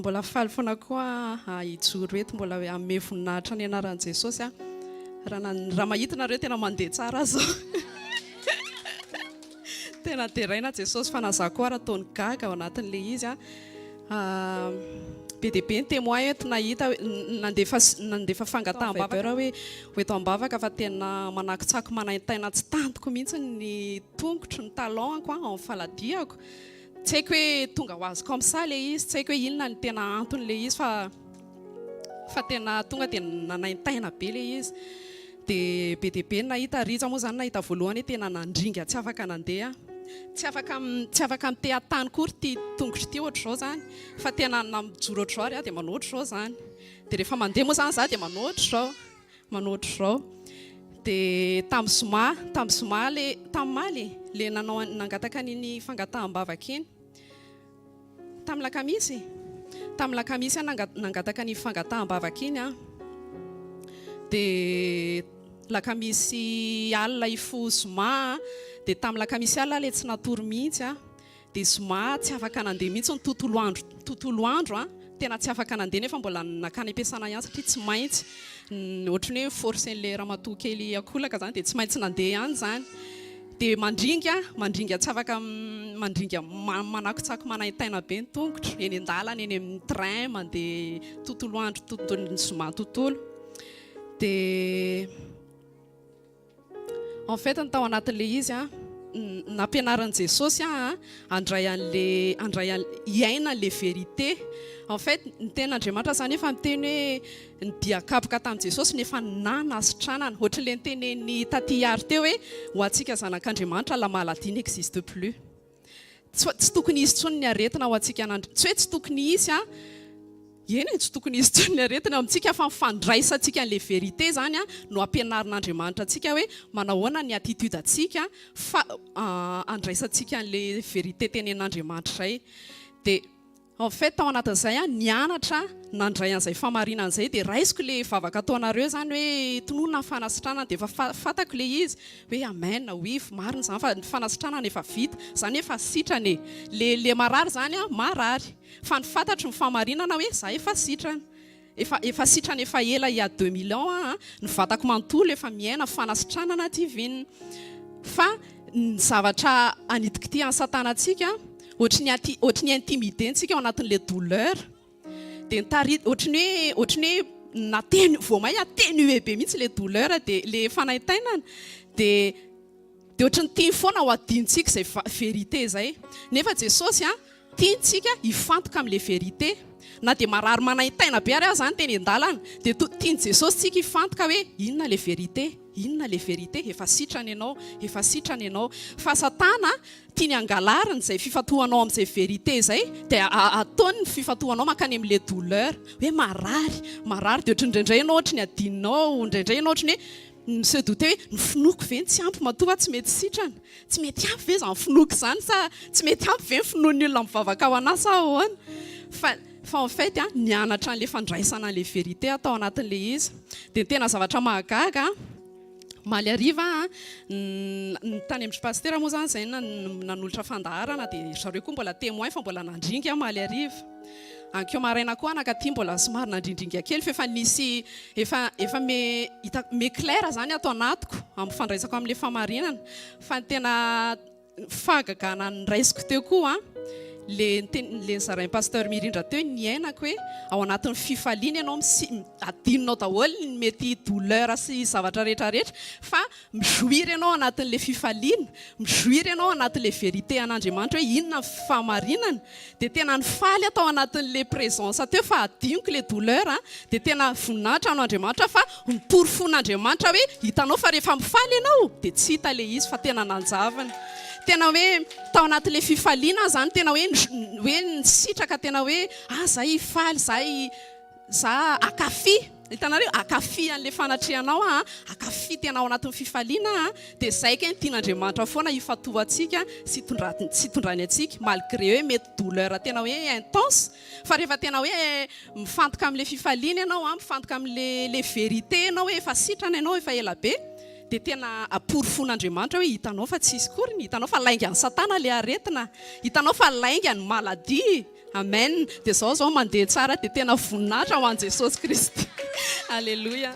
Mbola faly foana koa hijoro eto mbola hanome voninahitra ny anaran'i Jesosy aho. Raha raha mahita nareo tena mandeha tsara aho zao. Tena deraina Jesosy fa na za koa ara ataony gaga ao anatin'ilay izy a. Be dia be ny témoin eto nahita nandefa nandefa fangataham-bavaka hoe ho eto am-bavaka fa tena manakotsako manaintaina tsy tantiko mihitsy ny tongotro, ny talon-ko ao amin'ny faladiako. Tsy haiko hoe tonga ho azy comme ça ilay izy, tsy haiko hoe inona ny tena anton'ilay izy fa fa tena tonga dia nanaintaina be ilay izy. Dia be dia be ny nahita, Rija moa izany nahita voalohany hoe tena nandringa tsy afaka nandeha aho. Tsy afaka tsy afaka miteha-tany akory ity tongotro ity ohatr'izao izany fa tena na mijoro ohatr'izao ary aho dia manao ohatr'izao izany. Dia rehefa mandeha moa izany izaho dia manao ohatr'izao. Manao ohatr'izao. Dia tamin'ny zoma, tamin'ny zoma le, tamin'ny omaly e, le nanao nangataka an'iny fangataham-bavaka iny. Tamin'ny lakamisy? Tamin'ny lakamisy aho nangataka an'iny fangataham-bavaka iny aho. Dia lakamisy alina hifoha zoma, dia tamin'ny lakamisy alina aho le tsy natory mihitsy aho. Dia zoma tsy afaka nandeha mihitsy ny tontolo andro, tontolo andro an, tena tsy afaka nandeha nefa mbola nankany am-piasana ihany satria tsy maintsy, ohatry ny hoe forcer-n'ilay ramatoa kely ankolaka izany dia tsy maintsy nandeha ihany izany. Dia mandringa, mandringa tsy afaka mandringa manakotsako manaintaina be ny tongotro, eny an-dalana, eny amin'ny train, mandeha tontolo andro, tontolo ny zoma tontolo. Dia. En fait ny tao anatin'ilay izy an, nampianarin'i Jesosy ahy handray an'le handray an hiaina an'le vérité. En fait ny tenin'Andriamanitra izany efa miteny hoe ny dian-kapoka tamin'i Jesosy no efa nanasitranana. Ohatran'ilay notenenin'i Taty Ihary teo hoe ho antsika zanak'Andriamanitra la maladie n'existe plus. Tsy tokony hisy intsony ny aretina ho antsika an'Andri-, tsy hoe tsy tokony hisy an, eny e, tsy tokony hisy intsony ny aretina eo amintsika fa ny fandraisantsika an'ilay vérité izany an no ampianarin'Andriamanitra antsika hoe manahoana ny attitude antsika fa andraisantsika an'ilay vérité tenenin'Andriamanitra izay. Dia. En fait tao anatin'izay aho nianatra nandray an'izay famarinana izay dia raisiko ilay vavaka ataonareo izany hoe tononina ny fanasitranana dia efa fantako ilay izy hoe amen oui marina izany fa ny fanasitranana efa vita izany efa sitrana e le le marary izany an marary fa ny fantatro ny famarinana hoe za efa sitrana Efa efa sitrana efa ela il y a 2000 ans aho, ny vatako manontolo efa miaina fanasitranana divine. Fa ny zavatra anitikitihan'i satana antsika, ohatry ny ati ohatry ny intimider ntsika ao anatin'ilay douleur. Dia nitari ohatry ny hoe ohatry ny hoe natenu vao may atténuer be mihitsy ilay douleur dia ilay fanaintainana. Dia dia ohatry ny tiany foana ho adinontsika izay vérité izay. Nefa Jesosy an, Tiantsika hifantoka amin'ilay vérité. Na dia marary manaintaina be ary aza izany teny an-dalana, dia to tian'i Jesosy tsika hifantoka hoe inona ilay vérité, inona ilay vérité, efa sitrana ianao, efa sitrana ianao. Fa Satana tiany hangalariny izay fifantohanao amin'izay vérité izay, dia ataony ny fifantohanao mankany amin'ilay douleur, hoe marary, marary, dia ohatry ny indraindray ianao ohatry ny adinonao, indraindray ianao ohatry ny hoe mi se douter hoe ny finoako ve no tsy ampy matoa aho tsy mety sitrana? Tsy mety ampy ve izany finoako izany sa tsy mety ampy ve ny finoan'ny olona mivavaka ho an'ahy sa ahoana? Fa fa en fait an, nianatra an'ilay fandraisana an'ilay vérité aho tao anatin'ilay izy. Dia ny tena zavatra mahagaga an, omaly hariva aho an, ny tany amin-dry pasitera moa izany izay nanolotra fandaharana dia ry zareo koa mbola témoin fa mbola nandringa aho omaly hariva. Ankeo maraina koa anaka aty mbola somary nandrindringa kely fa efa nisy efa efa me hita me clair zany ato anatiko amin'ny fandraisako amin'ilay famarinana fa ny tena fahagagana noraisiko teo koa an le niteny le nozarain'i pasteur Mirindra teo niainako hoe ao anatin'ny fifaliana ianao misi adinonao daholo ny mety douleur sy zavatra rehetra rehetra fa Mi-jouir ianao anatin'ilay fifaliana, mi-jouir ianao anatin'ilay vérité an'Andriamanitra hoe inona ny fahamarinana, dia tena nifaly aho tao anatin'ilay présence teo fa adinoko ilay douleur an, dia tena voninahitra ho an'Andriamanitra fa noporofoin'Andriamanitra hoe hitanao fa rehefa mifaly ianao dia tsy hita ilay izy fa tena nanjavona. Tena hoe tao anatin'ilay fifaliana aho izany tena hoe hoe nisitraka tena hoe ah zay hifaly, zay Za akafy, hitanareo, akafy an'le fanatrehanao aho, akafy tena ao anatin'ny fifaliana aho, dia zay kay ny tian'Andriamanitra foana hifatohantsika sy sy hitondrany antsika, malgré hoe mety douleur tena hoe intense, fa rehefa tena hoe mifantoka amin'le fifaliana ianao an, mifantoka amin'le le vérité ianao hoe efa sitrana ianao efa ela be, dia tena porofoin'Andriamanitra hoe hitanao fa tsisy koriny, hitanao fa laingan'i satana le aretina, hitanao fa lainga ny maladie. Amen. Dia zao zao mandeha tsara, dia tena voninahitra ho an'i Jesosy Kristy. Alleloia.